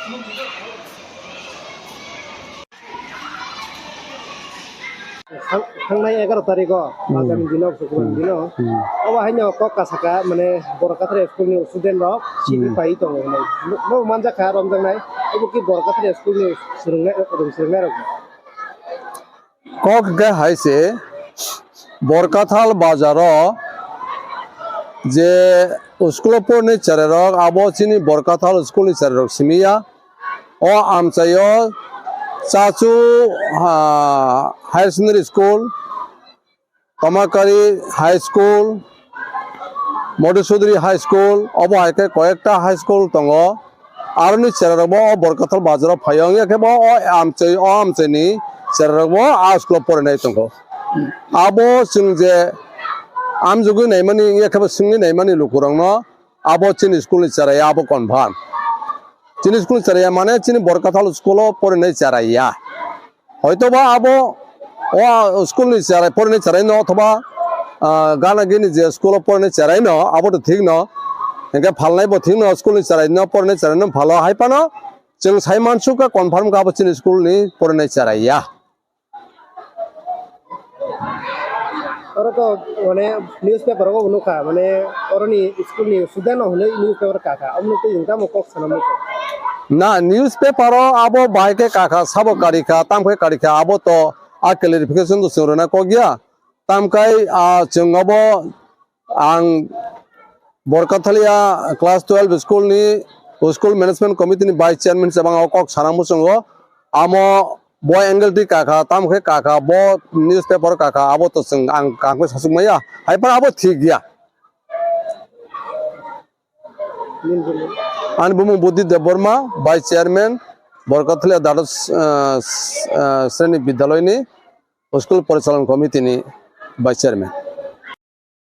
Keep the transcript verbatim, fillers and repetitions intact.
Thang-, thangnai egaroh tarikh o, hmm, agami dino, Sukrobar dino, hmm, obo haino kok kasaka, mane Borkathal school ni student rok, hmm, simi pai tongo hinwi. Bo manjakha romjaknai, obo ki Borkathal school ni swrwngnai, rwng swrwngnai rok. Kok hwnkhe hai se, Borkathal bazaro je school o porni cherai rok, abo chini Borkathal school ni cherai rok simi ya. O amchaio Chachu, ah, Higher Secondary School, Tomakari High School, Modhusudri High School, obo hai khe koyekta high school tongo. Aroni cherai rokbo o Borkathal bazaro phaio, wngya khe bo o amchai, o amchaini cherai rokbo a school o porinai tongo. Abo chwng je amjugwi naimani, wngya khe bo swngwi naimani lukurokno, abo chini school ni cherai ya, abo confirm. Chini school ni cherai ya mane chini Borkathal school o porinai cherai ya. Hoitoba abo o school ni cherai, porinai cherai no, othoba, ah, gana gini je school o porinai cherai no, abo to thik no. Hingke phalnai bo thik no, school ni cherai no, porinai cherai no phalo, hai phano chwng sai mansukha confirm kha abo chini school ni porinai cherai ya. Oro to, mane, newspaper o nukha, mane, oroni school ni student no hinwi newspaper kakha, omo twi wngkha mo kok sana muchung. Na, newspaper o abo bahai khe kakha, sabo karikha, tam khe karikha, abo to a clarification to chwng rwna kok ya. Tam kai, ah, chwng abo Ang Borkathalia class twelve school ni, school management committee ni vice chairman se bang o kok sana muchungo. Amo bo angle twi kakha, tamo khe kakha, bo newspaper kakha, abo to chwng ang kaham khe sasuk maya. Hai phano abo thik ya. Ani bumung Budhi Debbarma, vice chairman, Borkathalia Dados, ah, ah, Sreni Bidyaloi ni school porichalan committee ni vice chairman.